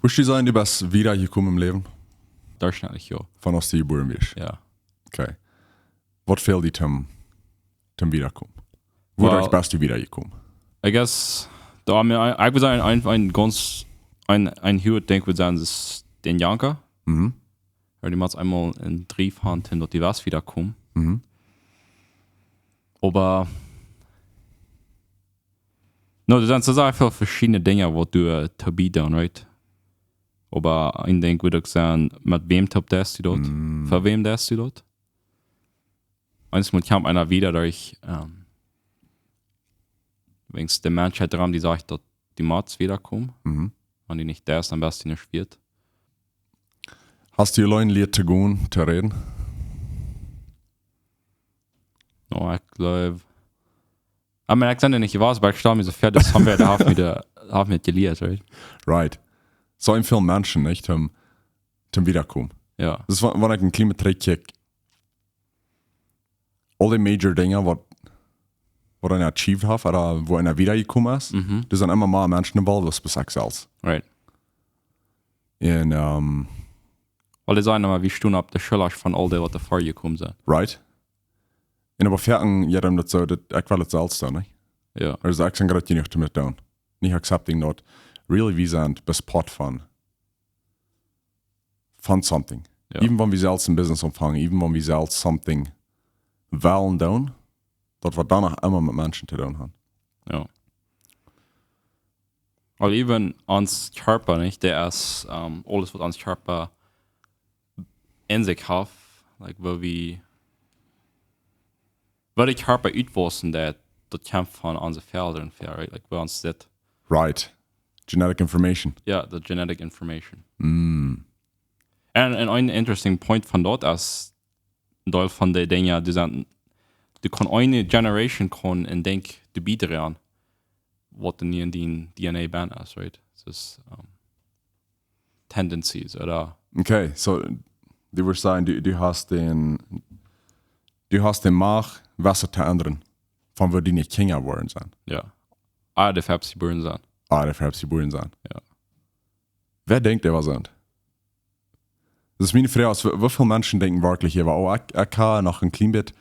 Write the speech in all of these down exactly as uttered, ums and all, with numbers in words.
Wurscht du sajen, du best wieda jekomen em Läwen? Durchschnittlich, jo. Von aus du jebuaren wieescht? Jo. Okay. Waut fält die toom, toom wiedakomen? Woo Well, derch best du wieda jekomen? I guess, doa, I mean, I, I would say ein, ein ganz, ein, ein huaget Dinkj would sennen, es dän Janka. Mhm. Oba du motst eemol een Drief haben, daut du west wiedakomen. Mhm. Oba, no, doa sent soo sea väl veschiedne Dinja, waut du, äh, to bieden, right? Oba een Dinkj wudd uk sennen, met wäm toop deist du daut? Mm. Fa wäm deist du daut? Eent mott kjemt eena wieda derch, ähm, wäajen de Menschheit doarom, dee sajcht, daut du motst wiedakomen. Mhm. Wan du nich deist, dan best du nich wieet. Hast du auleen jelieet to gonen, to räden? No, ekj jleew, I mean, ekj sie doa nich jewast, oba ekj stal mie soo väa, daut somebody haft mie, haft mie jelieet, right? Right. Soo väl Menschen, nich, toom, toom wiedakomen. Jo. Daut es, wan, wan ekj een kjlien bät trigjkjikj, aul dee major Dinja, waut, waut eena achieved haft, ooda woo eena wieda jekomen es, Mhm. doa sent emma mea Menschen involved aus bloos ekj selfst. Right. Un, ähm, Wiels dee sajen emma, wie stonen opp de Schullren von aul dee, waut doavor jekomen sent. Right. Un oba foaken, jo, dan daut soo, daut, ekj well daut selfst doonen, nich? Jo. Also, ekj sie groot jenuach om daut to doonen. Nich accepting daut. Really, wie sent bloos Poat von, von something. Jo. Even wan wie selfst een Business aunfangen, even wan wie selfst something wellen doonen, daut woat doano emma met Menschen to doonen haben. Jo. Well, even ons Kjarpa, nich? Daut es, ähm, aules waut ons Kjarpa en sikj haft, like, woo wie, woo de Kjarpa utwaussen deit, daut kjemt von onse Elren, right? Like, woo ons dit. Right. Genetic information. Jo, de genetic information. Mm. Un, un een interesting point von daut es, een Deel von de Dinja, dee sent, dee kaun eene Generation kaun een Dinkj doabie droagen, waut dan en dien D N A bennen es, right? Daut es, ähm, tendencies, ooda? Okay, so, du wurscht sajen, du, du hast dän, du hast dän Macht, waut to endren, von woo diene Kjinja woaren sennen. Jo. Ah, dee Fabs, dee woaren sennen. Ah, dee Fabs, dee woaren sennen. Jo. Wäa denkjt, dee woaren sennen? Daut es miene Froag, es, woo, woo väl Menschen denkjen werkjlich äwa, oh, ekj, ekj hab noch een kjlien bät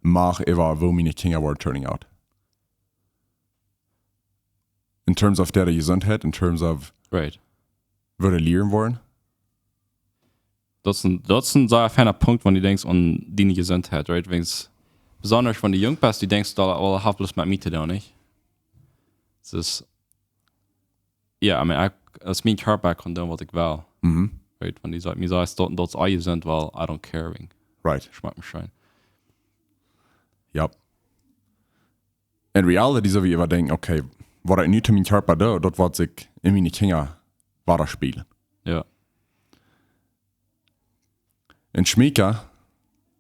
Macht äwa, woo miene Kjinja woaren turning out. In terms of äare Jesuntheit, in terms of Right. woo dee lieren woaren. Daut es een, daut es een sea feina Punkt, wan du denkjst aun diene Jesuntheit, right? Wäajen, besonda wan du junk best, du denkjst, daut, well, haft bloos met mie to doonen, nich? Daut es, jo, I mean, ekj, aus mien Kjarpa, ekj kaun doonen, waut ekj well. Mhm. Right? Wan du sajchst, mie sajchst, daut, daut es jesunt, well, I don't care, wäajen. Right. Schmakjt mie scheen. Jo. In reality, soo aus wie äwa denkjen, okay, waut ekj nu to mienen Kjarpa doo, daut woat sikj en miene Kjinja wadaspieejlen. Jo. En Schmieka,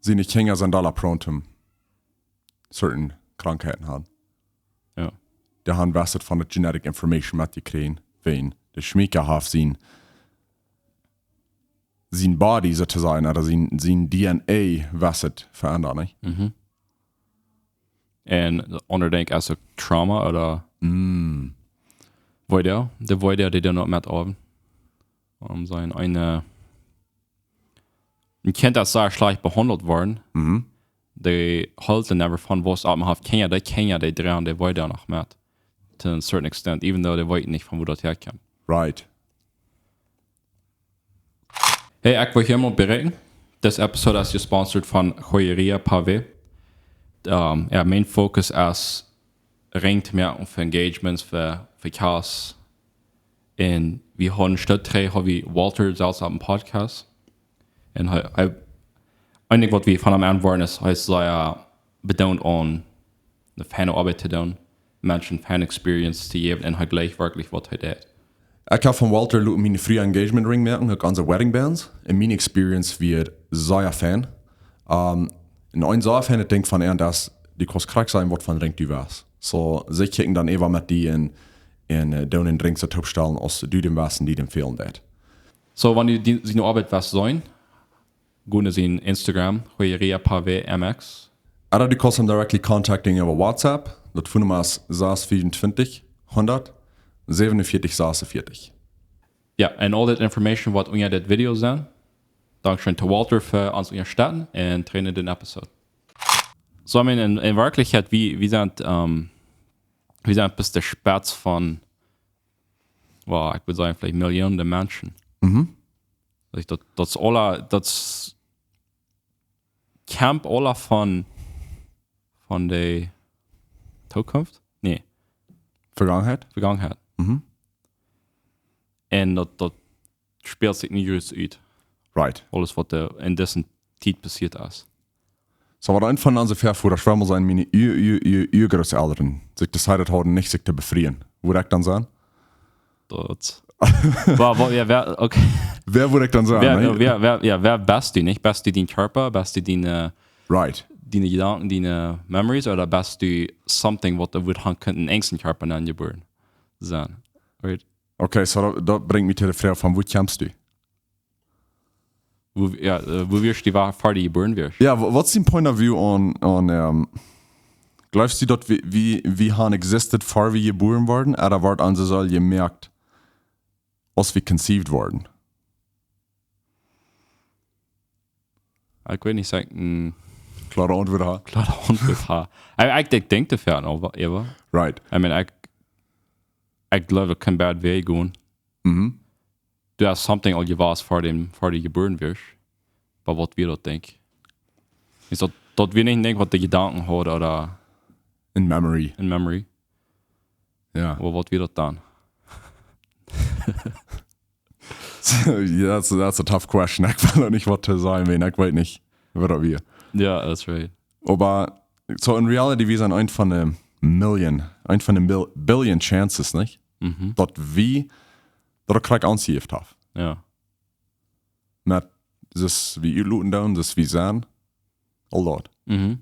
siene Kjinja sent aula prone to certain Krankheiten haben. Jo. Dee haben waut von de genetic information metjekjräajen, wäajen de Schmieka haft sien, sien body, soo to sajen, ooda sien, sien D N A waut veendat, nich? Mhm. Un de aundre Dinkj es uk Trauma ooda Mm. Weedoag, de Weedoag, dee dan uk met opp. Om sien een, äh, een Kjint, daut sea schlajcht behaundelt woat, Mhm. dee hoolt dan eefach von waut opp, haft Kjinja, dee Kjinja, dee droagen dee Weedoag noch met. To a certain extent, even though dee weeten nich von wua daut häakjemt. Right. Hey, ekj well hia mol berichten. This episode is gesponsert von Joyería Pavé. Um, jo, mien Fokus es Rinj to moaken fa Engagements, fa, fa Kjast. Un wie hauden Stoot trigj, haud wie Walter selfst opp een Podcast. Un hee, hee, een Dinkj waut wie von am aunwoaren es, hee es sea, äh, bedoont aun eene feine Oabeit to doonen, Menschen feine Experience to jäwen un hee jlikjt werkjlich waut hee deit. Ekj hab von Walter loten miene Fru Engagement Ring moaken, uk onse Wedding Bands. Un miene Experience wia sea fein. Ähm, un een sea feinet Dinkj von an, daut du kaust krakjt sajen waut fa Rinj du west. So, see kjikjen dan äwa met die un, un, äh, doonen dän Rinj soo toopstalen aus du dän west un dee dän fälen deit. So, wan du dee, siene Oabeit west seenen, go no sien Instagram, Joyería Pavé M X. Ooda du kaust am directly contacten äwa WhatsApp. Daut Phonenumma es sas fiewuntwintich, hundat, säwenunvieetich, sasunvieetich. Jo, un aul dit Information woat unja dit Video sennen. Dankscheen to Walter fa ons Unjastetten un trainen dän Episode. So, I mean, en, en Werkjlichkjeit, wie, wie sent, ähm, wie sent bloos de Spetz von, well, ekj wudd sajen, veleicht Millionen Menschen. Mhm. Daut, daut es aula, daut es Camp aula von, von de Zukunft? Nä. Vergangenheit? Vergangenheit. Mhm. Un daut, daut spält sikj nu jrod ut. Right. Aules waut doa en dise Tiet passieet es. So, waut eent von onse Väavodasch, well wie sajen, miene Ur, Ur, Ur, Urgrootöldren sikj decided hauden, nich sikj to befrieen. Wudd ekj dan sennen? Daut. Well, well, jo, wäa, okay. Wäa wudd ekj dan sennen, wäa, nä? Wäa, wäa, jo, wäa best du, nich? Best du dien Kjarpa? Best du diene, äh, right, diene Jedanken, diene Memories? Ooda best du something waut doa wudd han kunnen en eenen Kjarpa nenjebuaren sennen? Right? Okay, so daut, daut brinjt mie to de Froag von, wua kjemst du? Wua, jo, äh, wua wieescht du, ver du jebuaren wieescht? Jo, wa-, what's your point of view on, on, ähm, jleefst du daut wie, wie, wie han existed ver wie jebuaren worden, ooda wort onse Seel jemoakt aus wie conceived worden? Ekj weet nich, saj ekj, mm, kloare Auntwuat ha. Kloare Auntwuat ha. Ekj, ekj denkj, denkj doafäa noch, äwa. Right. I mean, ekj, ekj jleew, daut kaun beid Wäaj gonen. Mhm. Du hast something aul jewast ver däm, ver du jebuaren wieescht. Oba waut wia daut, denkj? Es daut, daut wia nich, denkj, waut de Jedanken haud ooda en memory? En memory. Jo. Oba waut wia daut dan? So, yeah, that's, that's a tough question. Ekj well uk nich waut to sajen, wiels ekj weet nich, waut daut wia. Jo, that's right. Oba, so in reality, wie sent eent von de Million, eent von de Bil-, Billion Chances, nich? Mhm. Daut wie, daut krakjt ons jejäft haft. Jo. Met, daut wie utloten doonen, daut wie sent, a lot. Mhm.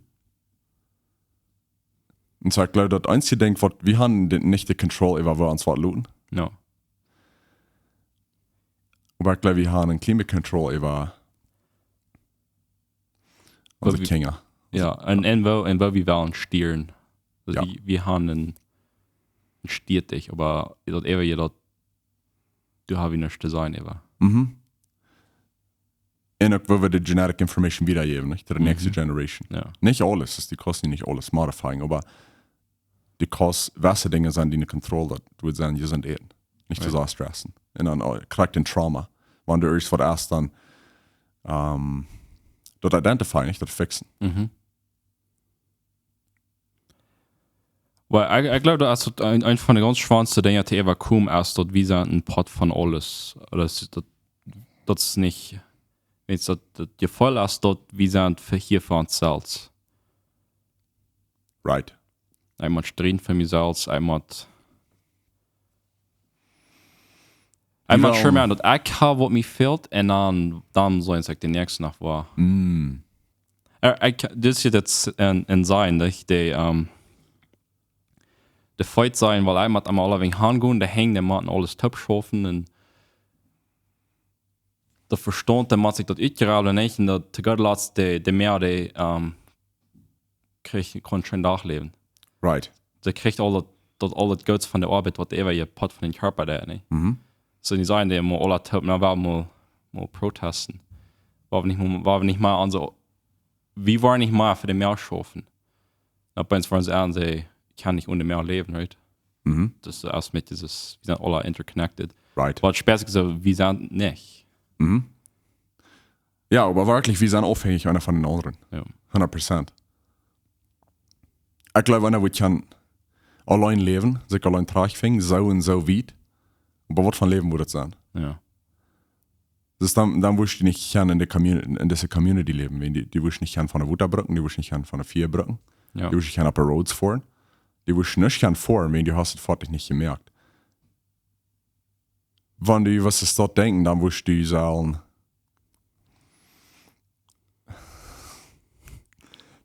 Un so, ekj jleew, daut eensje Dinkj, waut wie han, de, nich de Control äwa wua wie ons waut loten. Jo. Oba ekj jleew, wie han een kjlien bät Control äwa onse Kjinja. Jo, un, un woo, un woo wie wellen stieren. Also jo. Wie, wie han een, een Stiertich, oba daut äwa je daut, doa ha wie nuscht to sajen äwa. Mhm. Un uk woo wie de genetic information wiedajäwen, nich? To de näakjste, mhm, generation. Jo. Nich aules, daut es, du kaust nich aules modifying, oba du kaust, waut Dinja sent, dee en Control, daut wudd sennen, je sent äten. Nich to, right, sea stressen. Un dan, oh, krakjt een Trauma. Wan du irjent waut hast, dan, ähm, daut identifyen, nich? Daut fixen. Mhm. Well, ekj, ekj jleew, daut es daut een, eent von de gaunz schwoaste Dinja to äwakomen, es daut wie sent een Poat von aules. Daut es, daut, daut es nich, wiels daut, daut Jefeel es daut wie sent fa, hia fa ons selfst. Right. Ekj mott strieden fa mie selfst, ekj mott, ekj mott sure moaken daut ekj ha waut mie fält, un dan, dan saj ekj de näakjste noch waut. Mm. Ä, ekj, dit es en, en Sach, daut de, ähm, de Feet sent, wiels ekj mott emma aulawäajen hangonen, de Henj, dee motten aules toopschaufen, un de Vestaunt, dee mott sikj daut utjrablen, nich? Un daut to goot latst, de, de Moag, dee, ähm, kjrieech, kaun scheen Dach läwen. Right. See kjrieech aul daut, daut, aul daut Goots von de Oabeit, waut äwa je Poat von dän Kjarpa deit, nich? Mhm. So, dee sent dee mau aula toop, nu woa wie mol, mol protesten. Woa wie nich mol, woa wie nich mea aun soo, wie woaren nich mea fa de Moag schaufen. Un opp eemol woaren see aun, see kjennen nich one Moag läwen, right? Mhm. Daut es met dit, wie sent aula interconnected. Right. Waut spieekjt soo, wie sent nich. Mhm. Jo, oba werkjlich, wie sent aufhänjich eena von dän aundren. Jo. Hundat Prozent. Ekj jleew, eena wudd kjennen auleen läwen, sikj auleen trajchtfinjen, soo un soo wiet. Oba waut fa Läwen wudd daut sennen? Jo. Daut dan, dan wurscht du nich kjennen en de Community, en dise Community läwen, wiels du, du wurscht nich kjennen von de Wota brucken, du wurscht nich kjennen von de Fia brucken, jo, du wurscht nich kjennen opp de Roads foaren, du wurscht nich kjennen foaren, wiels du hast daut foaken nich jemoakt. Wan du waut es daut denkjen, dan wurscht du sellen,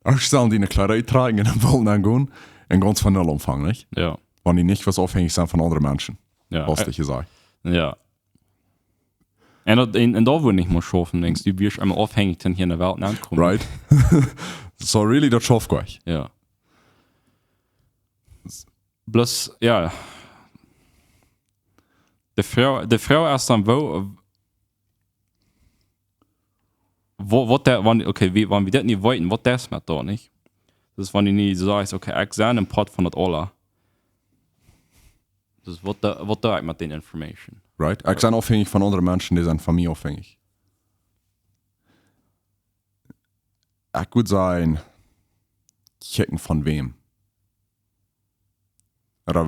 ieescht sellen diene Kjleeda uttrakjen un dan wellen dan gonen un gaunz von null aunfangen, nich? Jo. Wan du nich west aufhänjich sennen von aundre Menschen. Jo. Hast du jesajcht. Jo. Un daut, un, un daut wudd nich mea schaufen, denkjst du, du wurscht emol aufhänjich sennen hia en de Welt aunkomen. Right? So really, daut schauft goanich. Jo. Bloos, jo. De Froag, de Froag es dan, woo, woo, waut de, wan, okay, wie, wan wie daut nich weeten, waut es met daut, nich? Dus wan du nich sajchst, okay, ekj sie een Poat von daut aula. Dus waut doo, waut doo ekj met dee Information? Right? Ekj sie aufhängich von aundre Menschen, dee sent von mie aufhängich. Ekj wudd sajen, kjikjen von wäm. Ooda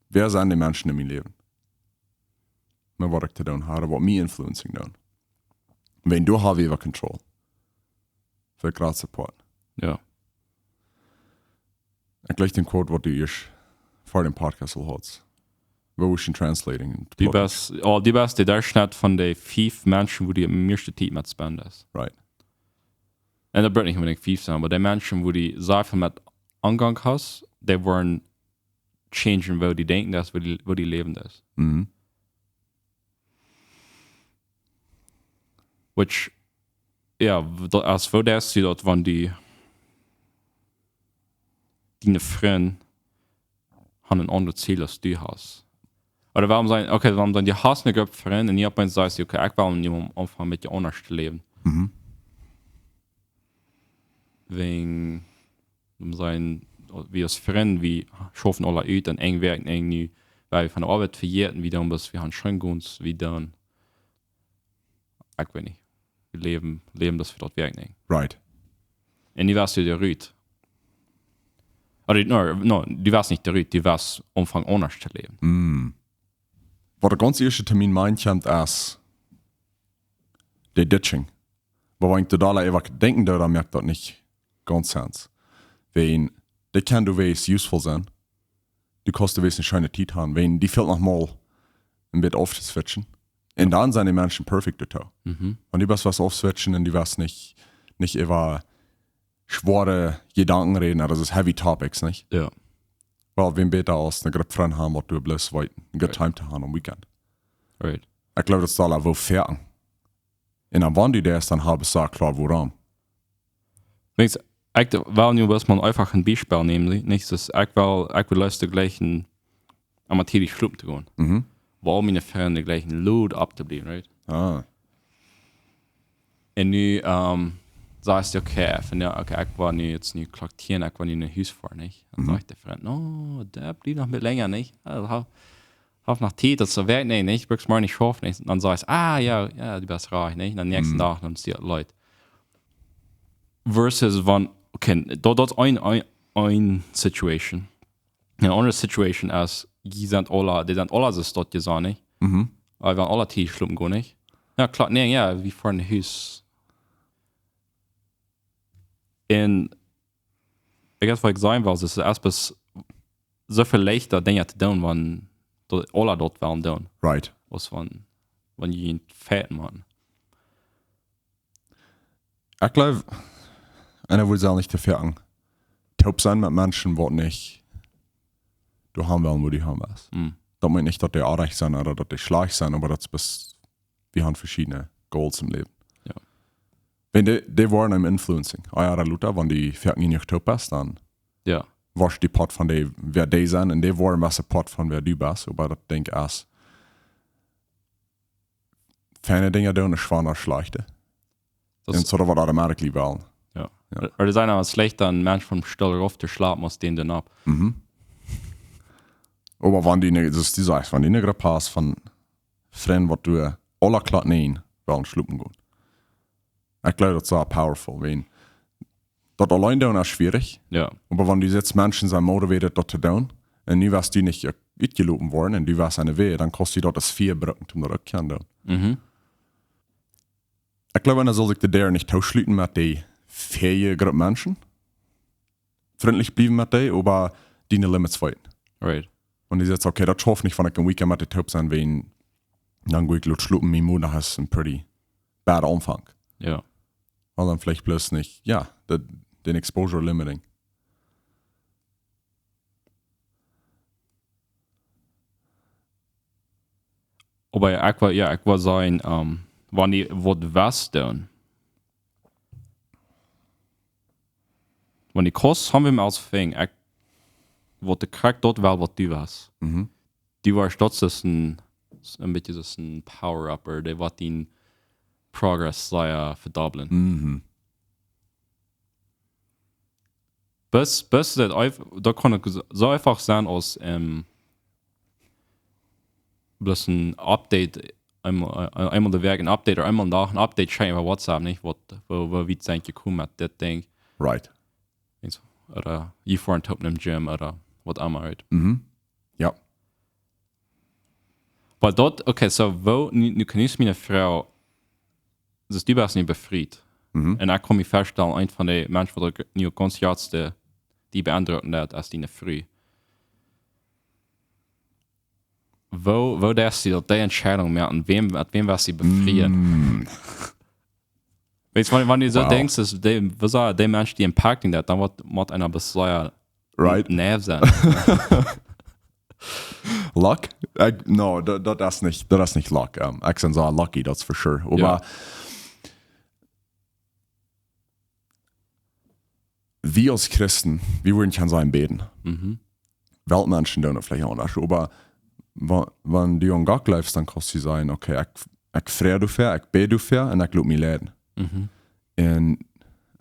wäa sent dee Menschen en mien Läwen? Met waut ekj to doonen hab, waut mie influencing doonen. Wan doa hab wie äwa control. Fa groote Poat. Jo. Ekj jlikj dän Quote, waut du ieescht ver däm Podcast aul haudst. Woo es daut translating? Du best, oh, du best de Derchschnitt von de fief Menschen, wua du de mieeschte Tiet met spendst. Right. Un daut brukt nich onbedinjt fief sennen, oba de Menschen, wua du sea väl met Omgank hast, dee woaren changen, woo du denkjen deist, woo du, woo du läwen deist. Mhm. Which, jo, w-, daut, aus woo deist du daut, wan du diene Frind aun een aundret Ziel aus du hast? Ooda wuarom sajen, okay, wuarom sajen, du hast eene Grupp Frind un nu opp eemol sajchst du, okay, ekj well nu aunfangen met dee aundasch to läwen. Mhm. Wäajen, wuarom sajen, wie aus Frind, wie schaufen aula ut un eng Wäakj, eng nu, wiels wie von de Oabeit vejäten, wie dan, bloos wie haben scheen Gott, wie dan, ekj weet nich, wie läwen, läwen, daut wie daut Wäakj nich. Right. Un du wieescht doa rut. Ooda, no, no, du wieescht nich doa rut, du wieescht aunfangen aundasch to läwen. Mm. Waut ekj gaunz ieescht to mien Mind kjemt es de Ditching. Oba wan ekj doa doa äwa denkjen doo, dan moakt daut nich gaunz sense. Wäajen, dee kaun doa wes useful sennen. Du kaust doa wes eene scheene Tiet haben. Wäajen, dee fält noch mol een bät aufzuswitchen. Un dan sent dee Menschen perfekt doatoo. Mhm. Wan du best waut aufswitchen un du wieescht nich, nich äwa schwoare Jedanken räden, daut es heavy topics, nich? Jo. Well, wäm bäta aus eene Grupp Frind haben, waut du bloos weeten, eene good Right. Time to haben aum Weekend. Right. Ekj jleew, daut es aula woo fäa. Un dan wan du daut, dan hab ekj sea kloa wuarom. Denkst, ekj well nu bloos mol eefach een Biespel nämen, nich? Dus ekj well, ekj well leicht jlikj een, aum Tiet schlopen to gonen. Mhm. Wua aul miene Frind jlikj een Load opptobliewen, right? Ah. Un nu, ähm, sajchst du, okay, von, jo, okay, ekj woa nu, nu Klock tieen, ekj woa nu no Hus foaren, nich? Dan Mhm. sajcht de Frind, no, daut blift noch een bät lenja, nich? Jo, daut haft, haft noch Tiet, daut es soo wiet, nä, nich? Bruckst morjen nich schaufen, nich? Dan sajchst du, ah, jo, jo, du best rajcht, nich? Dan näakjsten Mhm. Dach, dan es daut leet. Versus wan, okay, daut, daut es een, een, een Situation. Eene aundre Situation es, dee sent aula, dee sent aula soo staut jesonnen, nich? Mhm. Oba wie haben aula Tiet schlopen gonen, nich? Jo, kloa, nä, jo, wie foaren no Hus. Un ekj weet, waut ekj sajen well, daut es ieescht soo väl leichta Dinja to doonen, wan daut aula daut wellen doonen. Right. Aus wan, wan jie en Fight moaken. Ekj jleew, un ekj wudd selfst nich to fäa. Toop sennen met Menschen, waut nich doa haben wellen, wua du haben west. Mm. Daut meent nich, daut dee oajch sent ooda daut dee schlajcht sent, oba daut es, wie haben veschiedne Goals em Läwen. Jo. Wan dee, dee woaren eenem influencing. Ah jo, daut luta, wan du foaken nich toop best, dan Jo. woascht du Poat von dee, wäa dee sent, un dee woaren waut een Poat von wäa du best, oba daut denkj ekj es, feine Dinja doonen es schwoa aus schlajchte. Daut Un es, soo waut automatically wellen. jo. Jo. Ooda sent aula schlajchta, een Mensch vom Stool rauf to schlapen, aus dän doa opp. Mhm. Oba wan du, nä, daut es, du sajchst, wan du eene Grupp hast von Frind, waut du aula kloa nich wellen schlopen gonen. Ekj jleew, daut es sea powerful, wan daut auleen doonen es schwierich. Jo. Oba wan du sitst, Menschen sent motivated daut to doonen, un nu wieescht du nich utjeloten woaren, un du wieescht aune Wajch, dan kaust du daut aus Fia brucken, om daut uk to doonen. Mhm. Ekj jleew, eena saul sikj de Däa nich tooschluten met dee fäaje Grupp Menschen. Frintlich bliewen met dee, oba diene Limits weeten. Right. Wan du sajchst, okay, daut schauft nich, wan ekj een Weekend met dee toop sie, wan, dan go ekj lot schlopen, mien Montag es een pretty bad Aunfank. Jo. Oba dan veleicht bloos nich, jo, daut, dän Exposure limiting. Oba jo, ekj well, jo, ekj well sajen, ähm, wan du waut west doonen, wan du kaust, haben wie mol aus Fing, ekj, waut de krakjt daut well, waut du west. Mhm. Du woascht daut es een, Een bät soo aus een Power-Upper, dee woat dien Progress sea vedobblen. Mhm. Best, best daut eif-, daut kaun uk soo, soo eefach sennen aus, ähm, bloos een Update, eemol, äh, eemol de Wäakj een Update ooda eemol een Dach een Update schekjen äwa WhatsApp, nich? Waut, woo, woo wiet sent jie jekomen met dit Dinkj? Right. Ooda jie foaren toop nom Gym ooda waut emma, right? Mhm. Jo. Oba daut, okay, so, woo, nu, nu kaun ekj miene Fru, soo, du best nu befriet. Mhm. Un ekj kaun mie väastalen, eent von de Menschen waut uk nu gaunz jratste, dee beeindrucken deit, es diene Fru. Woo, woo deist du daut, dee Entscheidunk moaken, wäm, met wäm woascht du befrieen? Mm. Weetst, wan, wan du soo Wow. denkjst, es dee, woo saj, dee Mensch, dee impacting deit, dan woat, woat eena bestemmt Right. Nerv sennen. Luck? Ekj, no, daut, daut es nich, daut es nich luck. Ähm, ekj sie soo lucky, that's for sure. Oba Jo. wie aus Christen, wie wudden kjennen sajen bäden. Mhm. Weltmenschen doonen daut veleicht aundasch, oba wa-, wan du aun Gott jleefst, dan kaust du sajen, okay, ekj, ekj froag doafäa, ekj bäd doafäa un ekj lot mie leiden. Mhm. Un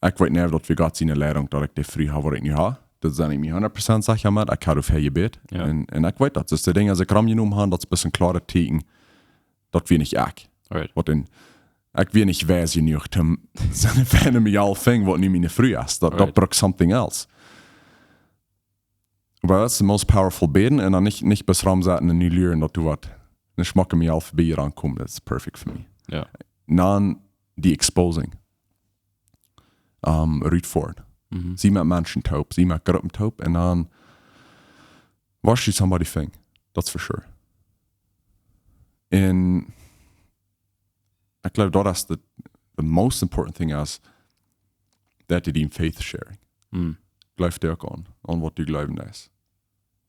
ekj weet nu, daut wie Gott siene Leidunk, daut ekj de Fru hab, waut ekj nu hab. Doa sie ekj mie hundat Prozent secha met, ekj hab doafäa jebät. Jo. Un, un ekj weet daut. Dus de Dinja, dee ekj romjenomen hab, daut es een bät een kloaret Tieekjen, daut wia nich ekj. Right. Waut een, ekj wia nich wies jenuach, om soo een feina Mejal to finjen, waut nu miene Fru es. Daut, daut Right. brukt something else. Oba daut es de most powerful bäden un dan nich, nich bloos romsetten un nu lieren daut du waut. Een schmocke Mejal bie rankomen, daut es perfect fa mie. Jo. Dan dee exposing. Ähm, rutfoaren. Mhm. Sie met Menschen toop, sie met Gruppen toop un dan woascht du somebody finjen. That's for sure. Un ekj jleew, daut es de, the most important thing is, daut du dien faith sharing. Mm. Jleew dee uk aun, aun waut du jleewen deist.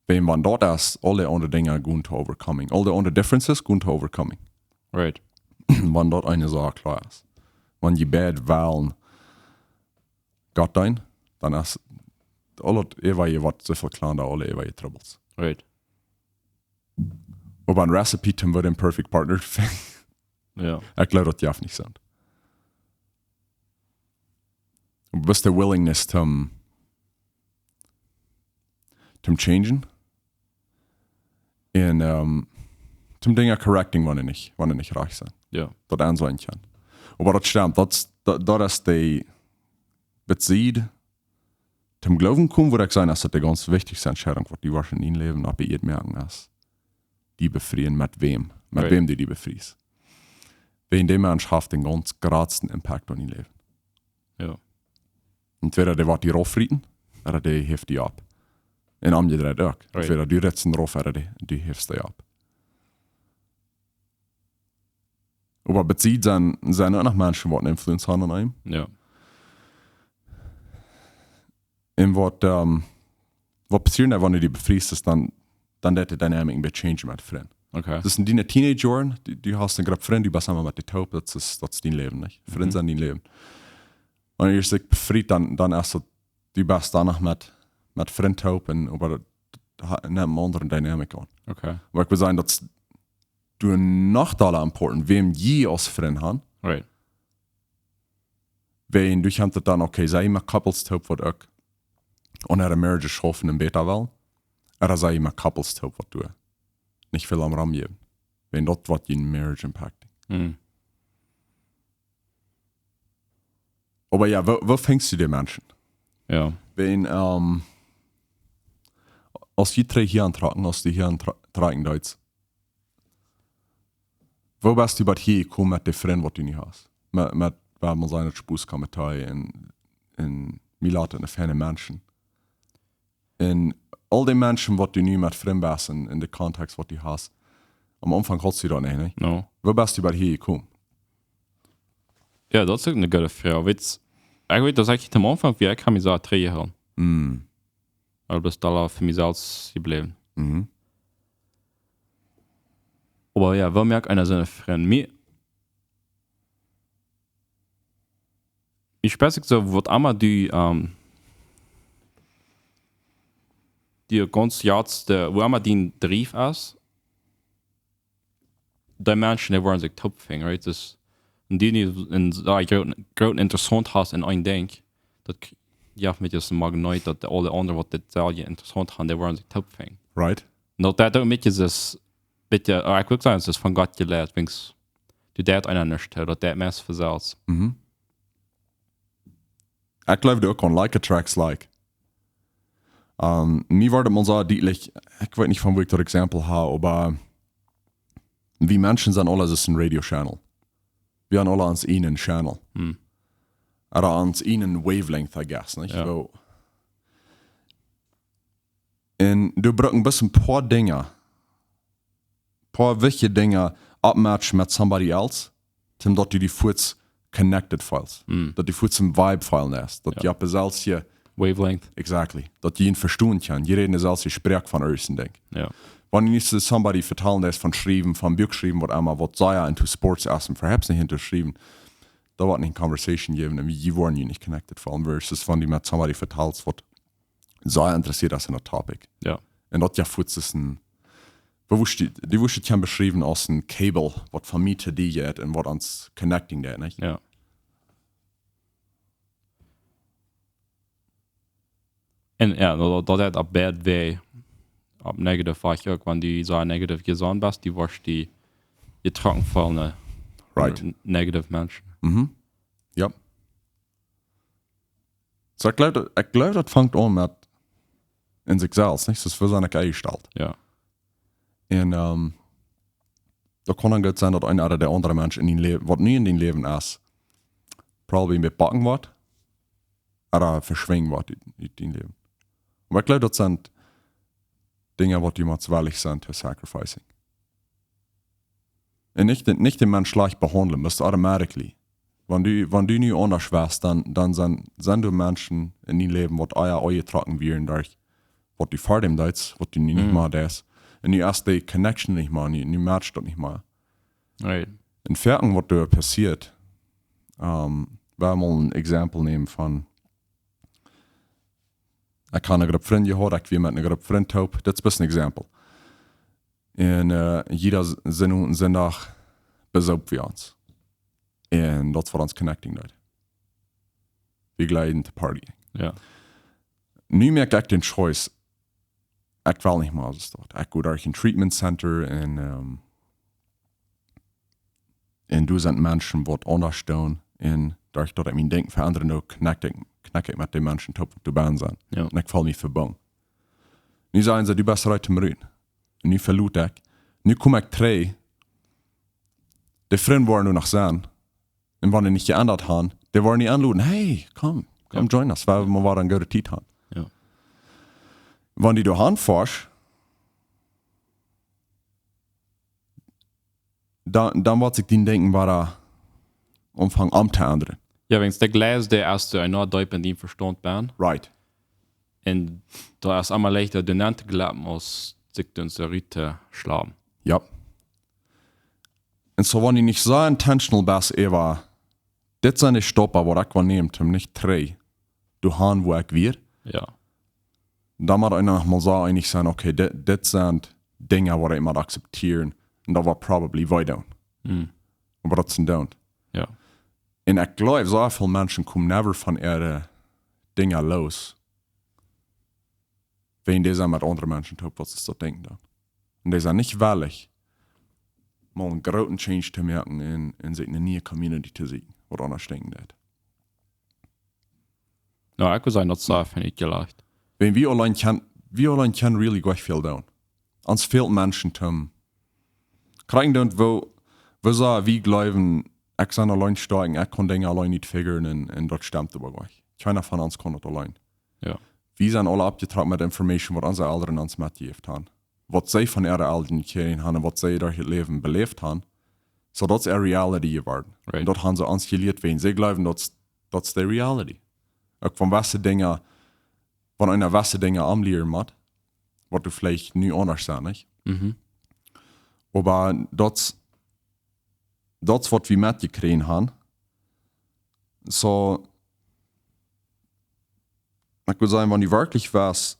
Wan, wan daut es, aule aundre Dinja gonen to overcoming. Aule aundre differences gonen to overcoming. Right. Wan daut eene Sach kloa es. Wan jie beid wellen Gott deenen, dan es aul daut äwaje waut soo väl kjlanda, aule äwaje Trubbels. Right. Oba een Rezept, om een perfect partner to finjen. Jo. Ekj jleew, daut jeft nich sent. Oba best du willingness to, to changen? Un, ähm, to Dinja correcting, wan dee nich, wan dee nich rajcht sent. Jo. Daut aunseenen kjennen. Oba daut stemt, daut, daut, daut es de, daut sied, toom Gloowen komen, wudd ekj sajen, es daut de gaunz wichtichste Entscheidunk, waut du woascht en dien Läwen opp de Ieed moaken, es die befrieen met wäm, met Right. wäm du die befriest. Wäajen dee Mensch haft dän gaunz jratsten Impact aun dien Läwen. Jo. Entwäda dee woat die rauffrieten, ooda dee heft die opp. Un omjedreit uk. Right. Entwäda du ritst am rauf, ooda dee, du heftst dee opp. Oba bie dee sent, sent uk noch Menschen, waut een Influence haben aun eenem. Jo. Un waut, ähm, waut passieet, wan du die befriest, es dan, dan deit de dynamic een bät changen met Frind. Okay. Dus en diene Teenagejoaren, du, du hast eene Grupp Frind, du best emma met dee toop, daut es, daut es dien Läwen, nich? Frind Mhm. sent dien Läwen. Wan du die befriest, dan, dan es daut, du best dan noch met, met Frind toop un, oba daut ha-, nemt eene aundre dynamic aun. Okay. Oba ekj well sajen, daut es doa noch dolla important, wäm jie aus Frind han. Right. Wäajen du kjemst daut dan, okay, sent jie met Couples toop, waut uk aun äare Marriage schaufen un bäta wellen? Ooda sent jie met Couples toop, waut doa nich väl om romjäwen? Wäajen daut woat june Marriage impacten. Mhm. Oba jo, woo, woo finjst du dee Menschen? Jo. Wäajen, ähm, aus jie dree hia auntrocken, aus du hia auntra-, trocken deetst, woo best du bat hia jekomen met dee Frind, waut du nu hast? Met, met, wan wie sajen, daut Spos kaun met die un, un mie lat daut feine Menschen. Un aul dee Menschen, waut du nu met Frind best en, en dän Kontext, waut du hast, aum Aunfank haudst du daut nich, nä? No. Woo best du bat hia jekomen? Jo, daut es uk eene goode Froag. Weetst, ekj weet, daut ekj aum Aunfank, woo ekj mie soo trigjhoolen. Mm. Oba best dolla fa mie selfst jebläwen. Mhm. Oba jo, woo moak eena soone Frind? Mie, ekj weet nich soo, waut emma du, ähm, dien gaunz jratste, woo emma dien Drief es, dee Menschen, dee woaren sikj toop finjen, right? Dus, un dee nu een sea groot, groot Interesse hast en een Dinkj, daut, jo, met een Magnet, daut de aule aundre, waut dit selfst Interesse haben, dee woaren sikj toop finjen. Right? Un daut, daut uk met een bät, oh, ekj wull sajen, daut es von Gott jeläat, wiels du daut eena nich, daut daut meist veselfst. Mhm. Ekj jleew uk aun like attracts like. Um, mie wort mol soo dietlich, ekj weet nich von woo ekj daut Exempel hab, oba wie Menschen sent aule aus een Radio Channel. Wie haben aule ons eenen Channel. Hm. Ooda ons eenen Wavelength, I guess, nich? Jo. Soo. Un du brukst bloos een poa Dinja, poa wichtje Dinja opmatchen met somebody else, om daut du die fuaz connected feelst. Hm. Daut du fuaz een Vibe feelen hast. Daut Jo. du opp deeselwje, Wavelength. Exactly. Daut du am vestonen kaust. Jie räden deeselwje Sproak von irjent een Dinkj. Jo. Wan du nich to somebody vetalen deist von schriewen, von Buak schriewen, waut emma, waut sea into sports es un veleicht nich into schriewen, daut woat nich een conversation jäwen un jie woaren junt nich connected feelen. Versus wan du met somebody vetalst, waut sea interessieet es en daut topic. Jo. Un daut jo fuaz es een, woo wurscht du, du wurscht daut kjennen beschriewen aus een cable, waut von mie to die jeit un waut ons connecting deit, nich? Jo. Un jo, daut, daut haft opp beid Wäaj, opp negative Wäaj uk, wan du soo negative jesonnen best, du woascht die jetrocken feelen, eh, Right. n-, negative Menschen. Mhm. Jo. Soo, ekj jleew, daut, ekj jleew, daut fangt aun met en sikj selfst, nich? Daut wie sent eenjestalt. Jo. Un, ehm, daut kaun dan goot sennen, daut een ooda de aundre Mensch en dien Läwen, waut nu en dien Läwen es, probably een bät packen woat, ooda veschwinjen woat ut, ut dien Läwen. Oba ekj jleew, daut sent Dinja, waut du motst wellich sennen to sacrificing. Un nich dän, nich dän Mensch schlajcht behaundlen, bloos automatically. Wan du, wan du nu aundasch woascht, dan, dan sent, sent doa Menschen en dien Läwen, waut ea aunjetrocken wieren derch waut du ver däm deedst, waut du nu nich Mhm. mea deist. Un nu es de connection nich mea, nu, nu matcht daut nich mea. Right. Un foaken waut doa passieet, ehm, wie haben mol een Exempel nämen von, ekj hab eene Grupp Frind jehaut, ekj wia met eene Grupp Frind toop, daut es bloos een Exempel. Un, eh, jieda S-, Sinowent, Sindach besoop wie ons. Un daut wia ons connecting deed. Wie jlikjten to partyen. Jo. Nu moak ekj dän choice, ekj well nich mea soo waut. Ekj go derch een treatment center un, ehm, un doa sent Menschen waut aundasch doonen. Un derch daut ekj mien Denkjen veendat, doa connect ekj, connect ekj met de Menschen toop, waut doa benne sent. Jo. Un ekj feel mie vebungen. Nu sajen see, du best right to move. Un nu veloot ekj. Nu kom ekj trigj. De Frind woaren doa noch sennen. Un wan dee nich jeendat haben, dee woaren die enloden. Hey, komm, komm, Jo. join us. Wie haben mol wada eene goode Tiet haben. Jo. Wan du doa han foascht, dan, dan woat sikj dien Denkjen wada aunfangen omtoendren. Jo, wiels de Gleis, dee es doa noch deep en dien Vestaunt benne. Right. Un daut es emma leichta, doa nenn to jleewen, aus sikj doa soo rut to schlapen. Jo. Un soo, wan du nich soo intentional best, äwa, dit sent de Stoppen, waut ekj well nämen, om nich trigj doa han, wua ekj wia. Jo. Dan mott eena noch mol soo eenich sennen, okay, dit, dit sent Dinja, waut ekj mott akzeptieren. Un daut woat probably wee doonen. Hm. Oba daut sent doonen. Jo. Un ekj jleew, soo väl Menschen komen never von äare Dinja loos. Wan dee sent met aundre Menschen toop, waut see daut denkjen dan. Un dee sent nich wellich, mol een grooten Change to moaken un, un sikj eene niee Community to sieekjen, waut aundasch denkjen deit. Jo, ekj wudd sajen, daut es sea von utjelajcht. Wan wie auleen kjennen, wie auleen kjennen really goot väl doonen. Ons fält Menschen toom kjrieen doonen, woo, woo soo wie jleewen, ekj sie auleen stoakj, ekj kaun Dinja auleen utfiguren un, un daut stemt oba goanich. Kjeena von ons kaun daut auleen. Jo. Wie sent aule oppjetrocken met Information, waut onse Elren ons metjejäft haben. Waut see von äare Elren jekjräajen haben un waut see derch daut Läwen beläft haben. Soo, daut es äare Reality jeworden. Right. Un daut haben see ons jelieet, wan see jleewen, daut, daut es de Reality. Uk von waut see Dinja, von eene waut see Dinja aunlieren mott, waut du veleicht nu aundasch sitst, nich? Mhm. Oba daut, daut es waut wie metjekjräajen haben. Soo, ekj wudd sajen, wan du werkjlich west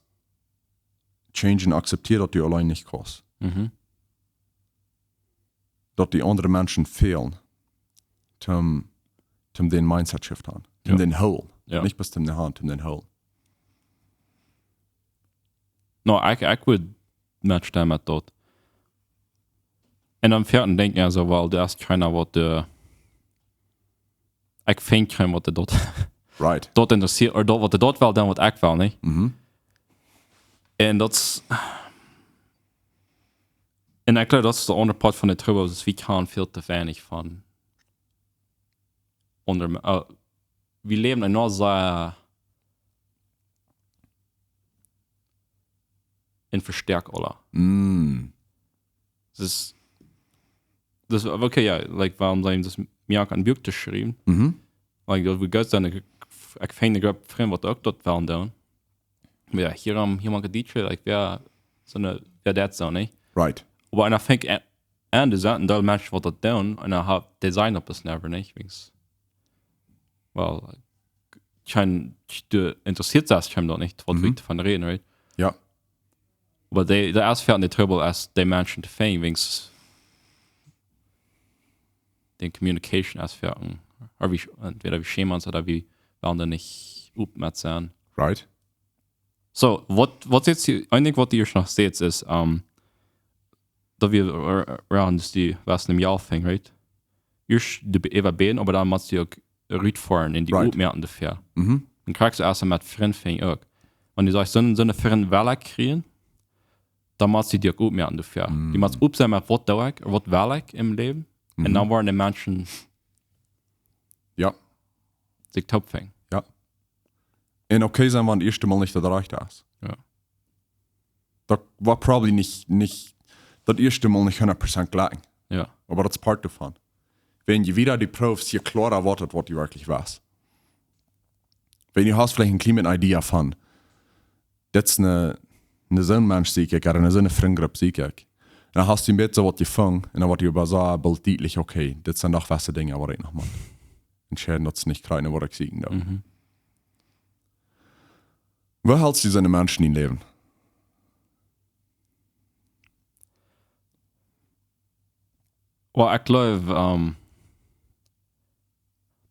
changen, akzeptier daut du auleen nich kaust. Mhm. daut dee aundre Menschen fälen, toom, toom dän Mindset Shift han, toom Jo. dän hoolen. Jo. Nich bloos toom dän han, toom dän hoolen. No, ekj, ekj wudd metstemmen met daut. Un dan wieda denkj ekj soo, well, doa es kjeena waut, äh, ekj finj kjeenen waut daut, Right. daut interessieet, ooda daut, waut daut well doonen waut ekj well, nich? Mhm. Un daut es, un ekj jleew daut es de aundre Poat von de Trubbel, es wie kjennen väl too weinich von aundre, äh, wie läwen en noch sea en Vestäakj aula. Mm. Daut es, daut es, okay, jo, like, wuarom sent wie daut mea aun een Buak to schriewen? Mhm. Like, daut wie goot sent, ekj, ekj finj eene Grupp Frind waut uk daut wellen doonen. Oba jo, hia aum, hia mank de D J, like, wäa, soo eene, wäa daut soo, nä? Right. Oba en ekj finj, en, en doa sent een Deel Menschen waut daut doonen, un dan haft, dee sent opp daut never, nä? Wiels, well, kjeen, doa interessieet sikj kjeenem daut nich, waut Mhm. wie doavon räden, right? Jo. Oba dee, daut es fa de Trubbel es, dee Menschen to finjen, wiels dee Communication es fa, ooda wie, entweder wie schämen ons ooda wie wellen doa nich op met sennen. Right. So, waut, waut es hia, een Dinkj waut hia noch steit es, ähm, daut wie, äh, äh, daut dee, waut es een Jahr fing, right? Ieescht dee be-, äwa bäden, oba dan motst du uk rutfoaren un die Right. opmoaken doafäa. Mhm. Un krakjt soo es et met Frind finjen uk. Wan du sajchst, soone, soone Frind well ekj kjrieen, dan motst du die uk opmoaken doafäa. Mm. Du motst opp sennen met waut doo ekj, waut well ekj em Läwen. Un Mhm. dan woaren de Menschen Jo. sikj toop finjen. Jo. Un okay sennen, wan daut ieeschte Mol nich daut rajchte es. Jo. Daut woat probably nich, nich, daut ieeschte Mol nich hundat Prozent jlikj. Jo. Oba daut es Poat doavon. Wan du wieda die proowst, je kloara woat et, waut du werkjlich west. Wan du hast veleicht eene kjliene Idee von, daut es een, een soon Mensch sieekj ekj, ooda een soone Frindgrupp sieekj ekj. Un dan hast du een bät soo waut jefungen, un dan woat die oba soo boolt dietlich, okay, dit sent doch waut Dinja waut ekj noch mott entscheiden, daut es nich krakjt waut ekj sieekjen doo. Mhm. Woo helst du soone Menschen em Läwen? Well, ekj jleew, ähm,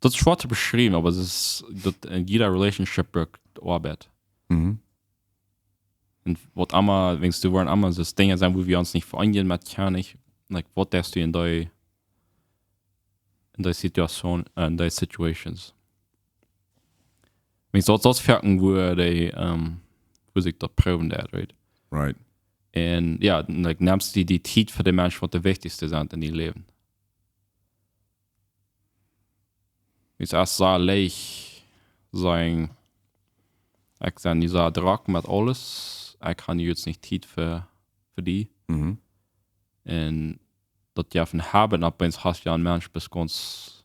daut es schwoa to beschriewen, oba et es, daut en jieda Relationship brukt Oabeit. Mhm. Un waut emma, wan du woaren emma, daut Dinja sent, wua wie ons nich veeenjen met kjennen, like, waut deist du en dee, en dee Situation, äh, en dee Situations? Wan du daut, daut foaken, wua dee, ähm, wua sikj daut proowen deit, right? Right. Un jo, like, nemst du die Tiet fa de Menschen waut de wichtichste sent en dien Läwen. Wiels aus soo leicht sajen, ekj sie nu soo drock met aules, ekj hab nu nich Tiet fa, fa die. Mhm. Un daut jie von haben, opp eemol hast du een Mensch best gaunz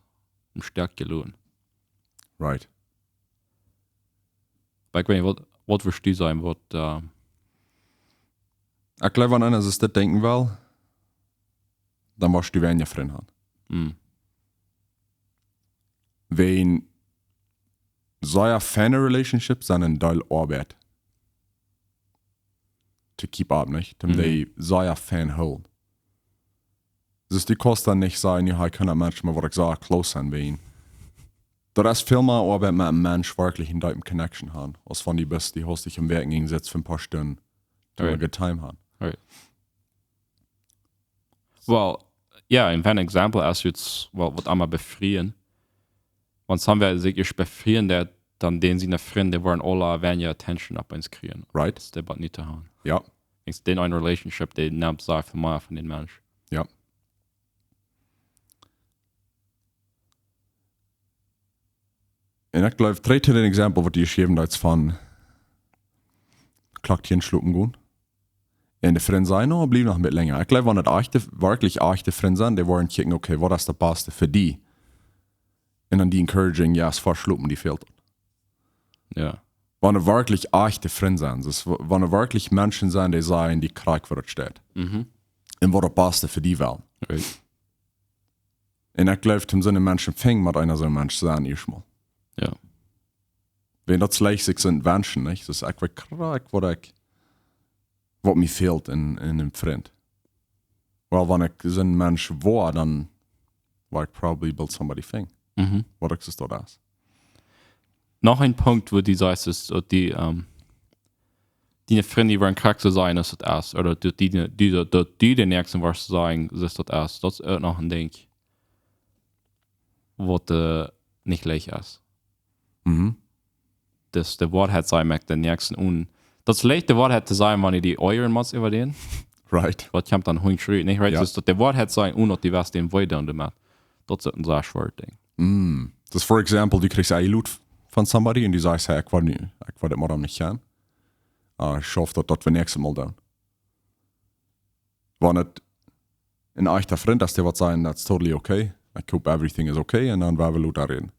em Stich jeloten. Right. Oba ekj weet nich, waut, waut wurscht du sajen, waut, äh, ekj jleew, wan eena soo dit denkjen well, dan woascht du weinja Frind haben. Mm. Wan sea fiene Relationships sent een Deel Oabeit to keep up, nich? Om Mhm. dee sea fien hoolen. Dus du kaust dan nich sajen, jo, ekj kaun daut Mensch mau waut ekj saj, close aun bie. Daut es väl mea Oabeit met een Mensch werkjlich eene deepe Connection haben, aus wan du best, du hast die em Woakjen enjesaut fa een poa Stunden, to Right. a good time haben. Right. Well, jo, een fien Example es nu, well, waut emma befrieen. Wan somebody sikj ieescht befrieen deit, dan dän siene Frind woaren aula weinja Attention opp eemol kjrieen. Right. Daut es waut nich to haben. Jo. Denkjst, dee eene Relationship, dee nemt sea väl mea von dän Mensch. Jo. Un ekj jleew, trigj to dän Example waut du jeschräwen hast von Klock tieen schlopen gonen. Un de Frind säd, no, bliew noch een bät lenja. Ekj jleew, wan daut echte, werkjlich echte Frind sent, dee woaren kjikjen, okay, waut es daut baste fa die? Un dan die encouraging, jo, es fa schlopen, die fält. Jo. Wan daut werkjlich echte Frind sent, dus w-, wan daut werkjlich Menschen sent, dee sajen, die krakjt waut et steit. Mhm. Un waut daut baste fa die wellen. Right. Un ekj jleew, om soone Menschen finjen, mott eena soon Mensch sennen, ieescht mol. Jo. Wan daut leicht sikj soont wenschen, nich? Dus ekj weet krakjt waut ekj, waut mie fält en, en een Frint. Well, wan ekj soon Mensch woa, dan woa ekj probably boolt somebody finjen. Mhm. Waut ekj soo daut es. Noch een Punkt, wua du sajchst, es daut dee, ähm, diene Frind woaren krakjt soo sennen aus daut es. Ooda daut dee, dee, daut, daut dee dän näakjsten woascht sajen, soo aus daut es. Daut es uk noch een Dinkj, waut, äh, nich leicht es. Mhm. Daut de Woarheit sajen, moakt dän näakjsten un-, daut es leicht de Woarheit to sajen, wan du die oajren motst äwa dän. Right. Waut kjemt dan hon schriewen? Nich, right? Jo. Daut de Woarheit sajen, un daut du west dän wee doonen doamet. Daut es een sea schwoaret Dinkj. Mm. Dus, for example, du kjrichst een Loot von somebody un du sajchst, hey, ekj woa nu, ekj woa dit Morjen nich gonen. Ah, ekj hoop daut, daut wie näakjstet Mol doonen. Wan et een echta Frint es, dee woat sajen, that's totally okay. Ekj hope everything is okay. Un dan woa wie lota räden.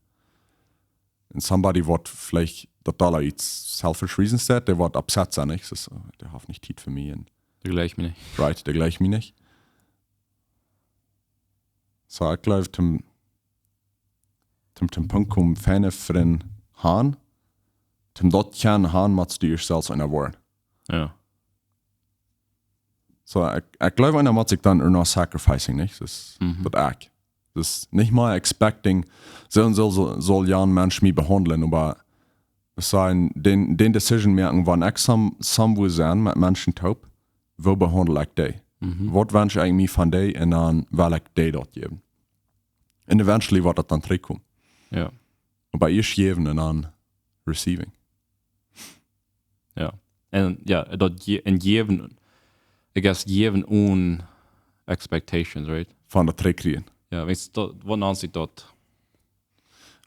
Un somebody waut veleicht daut aula ut selfish reasons deit, dee woat upset sennen, nich? Soo, dee haft nich Tiet fa mie. Un Dee jleicht mie nich. Right, dee jleicht mie nich. Soo, ekj jleew, toom, toom, toom Punkt komen, feine Frind han, toom daut kjennen han, motst du ieescht selfst eena woaren. Jo. Soo, ekj, ekj jleew, eena mott sikj dan uk noch sacrificing, nich? Dus, Mhm. daut ekj. Dus nich mea expecting, soo un soo saul, saul jan Mensch mie behaundlen, oba daut es een, dän, dän decision moaken, wan ekj some, somewhere sie met Menschen toop, woo behaundel ekj dee? Mhm. Waut wensch ekj mie von dee un dan well ekj dee daut jäwen. Un eventually woat daut dan trigjkomen. Jo. Oba ieescht jäwen un dan receiving. Jo. Un jo, daut je-, un jäwen, I guess, jäwen un expectations, right? Von daut trigjkjrieen. Jo, weetst du, daut, waut nant sikj daut?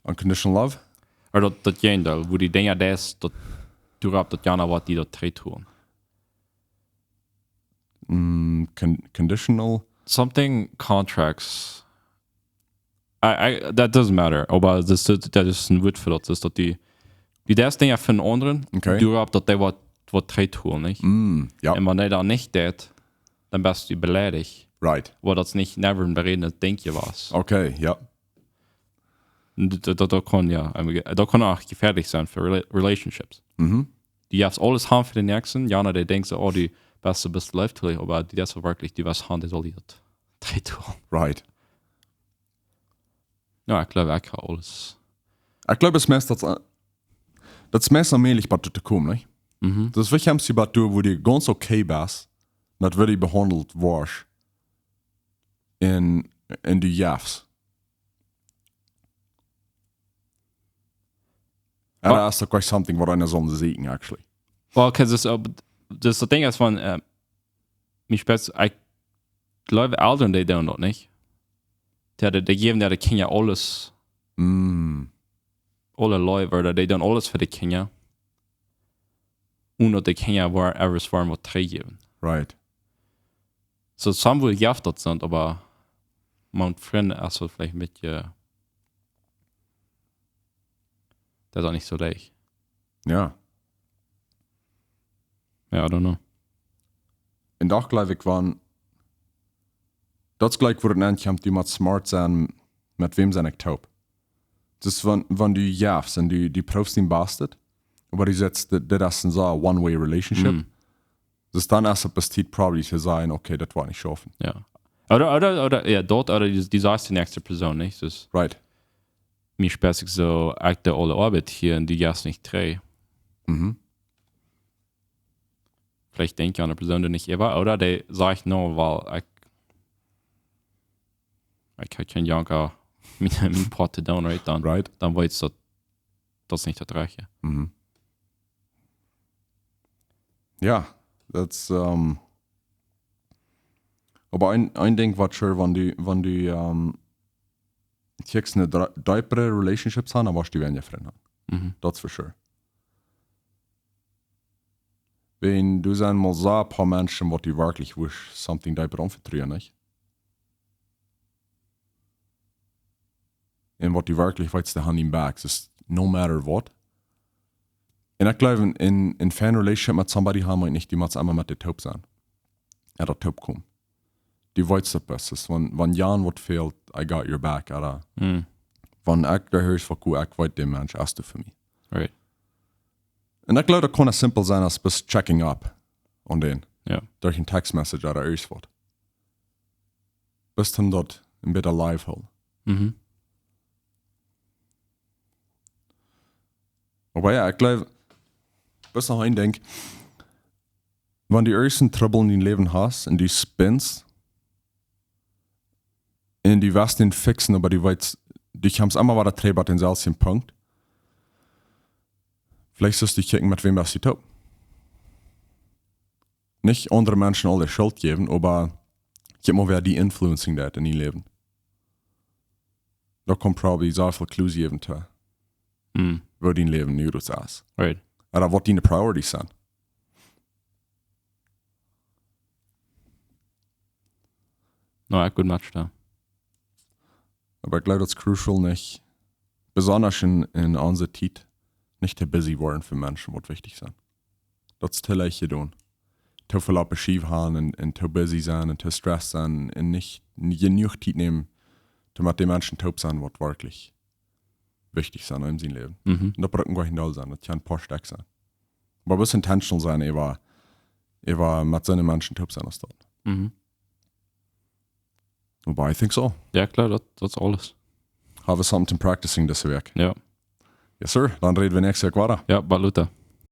Unconditional love? Ooda daut, daut Jäajendeel, wua dee Dinja deist, daut du opp daut jana waut dee daut trigjtolen. Mm, con-, conditional? Something contracts. I, I, that doesn't matter. Oba daut, daut, daut es een Wuat fa daut. Daut es daut dee, dee deist Dinja fa eenen aundren, Okay. du opp daut dee waut, waut trigjtolen, nich? Mm, jo. Un wan dee daut nich deit, dan best du beleidicht. Right. Oba daut es nich, never een berädendet Dinkj jewast. Okay, jo. Un daut, daut, daut kaun, jo, daut kaun uk jefäadlich sennen fa rela-, relationships. Mhm. Du hast aules han fa dän näakjsten, jana dee denkjt soo, oh, du best, best leeftolich, oba du deist werkjlich, du west han, dee saul dee daut trigjtolen. Right. Jo, ekj jleew, ekj hab aules. Ekj jleew, daut es meist daut, daut es meist onmäajlich, waut to komen, nich? Mhm. Dus wie kjemst du bat doa, wua du gaunz okay best, daut woo du behaundelt woascht un, un du jefst? Wa- Ooda es daut quite something waut eena saul sieekjen, actually? Well, 'cause daut, äh, daut, daut Dinkj es von, äh, mie spetz, ekj jleew, Elren, dee doonen daut nich. Dee, dee, dee jäwen äare Kjinja aules, Mm. aule Leew, ooda dee doonen aules fa de Kjinja. Un daut de Kjinja woaren, ever woaren waut trigjjäwen. Right. Soo, some wua jeft daut sent, oba met Frind es daut veleicht een bät, daut es uk nich soo leicht. Jo. Jo, I don't know. Un doch jleew ekj, wan, daut es jlikj, wua daut aunkomt, du motst smart sennen, met wäm sie ekj toop. Dus wan, wan du jefst un du, du proowst dien Bastet, oba du sajchst, dit, dit es een soo one-way relationship, Mm. dus dan es et bestemt probably to sajen, okay, daut woat nich schaufen. Jo. Ooda, ooda, ooda, jo, daut, ooda du, du sajchst de näakjste Persoon, nich? Dus Right. mie spetz ekj soo, ekj doo aule Oabeit hia un du jeist nich trigj. Mhm. Veleicht denkjt jane Persoon doa nich äwa, ooda dee sajcht, no, well, ekj, ekj hab kjeen Janka, mien, mien Poat to doonen, right? Dan, Right. dan weetst daut, daut es nich daut Rajchte. Mhm. Jo, daut es, ähm, oba een, een Dinkj waut sure, wan du, wan du, ähm, kjrichst eene dre-, deepere Relationships han, dan woascht du weinja Frind han. Mhm. Daut es for sure. Wan du sent mol soo een poa Menschen, waut du werkjlich wurscht something deeper aunvetruen, nich? Un waut du werkjlich weetst, dee han dien back, dus no matter what. Un ekj jleew, een, een, een fine relationship met somebody han, meent nich, du motst emma met dee toop sennen. Ooda toop komen. Du weetst daut best. Dus wan, wan Jan waut fält, I got your back, ooda Mm. wan ekj doa hia waut, ekj weet, dee Mensch es doa fa mie. Right. Un ekj jleew, daut kaun soo simpel sennen aus bloos checking up aun dän. Jo. Derch eene Text Message ooda irjent waut. Best hum daut een bät alive hoolen. Mhm. Oba jo, ekj gleew, best noch een Dinkj, wan du irjent Trubbel en dien Läwen hast un du spinst un du west dän fixen, oba du weetst, du kjemst emma wada trigj bie dänselwjen Punkt. Veleicht sust du kjikjen, met wäm best du toop. Nich aundre Menschen aul de Schult jäwen, oba kjikj mol, wäa die influencing deit en dien Läwen. Daut kaun probably sea väl clues jäwen to, Hm. woo dien Läwen nu es. Right. Ooda waut diene priorities sent. No, ekj would match daut. Oba ekj gleew, daut es crucial, nich, besonda en, en onse Tiet, nich too busy woaren fa Menschen, waut wichtich sent. Daut es too leicht jedonen. Too väl opp de Schiew haben un, un too busy sennen un too stressed sennen un nich, nich jenuach Tiet nämen, om met de Menschen toop sennen, waut werkjlich wichtich sent en sien Läwen. Mhm. Un daut brukt nich een Deel sennen, daut kjennen een poa Stekj sennen. Oba bloos intentional sennen, äwa, äwa met soone Menschen toop sennen aus daut. Mhm. Oba I think so. Jo, kloa, daut, daut es aules. Have something to practicing dise Wäakj. Jo. Yes, sir. Dan räd wie näakjste Wäakj wada. Jo, bye, Luther.